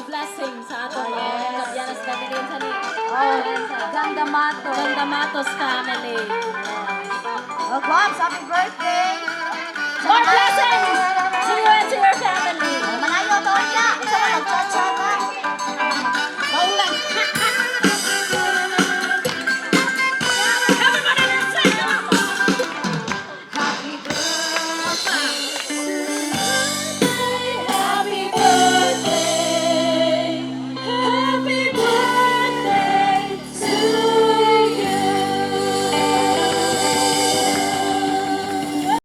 God's blessing sa atong Gabianas family. Sa ni Oh, Ganda Mato. Ganda Matos family. Oh, Guams, happy birthday!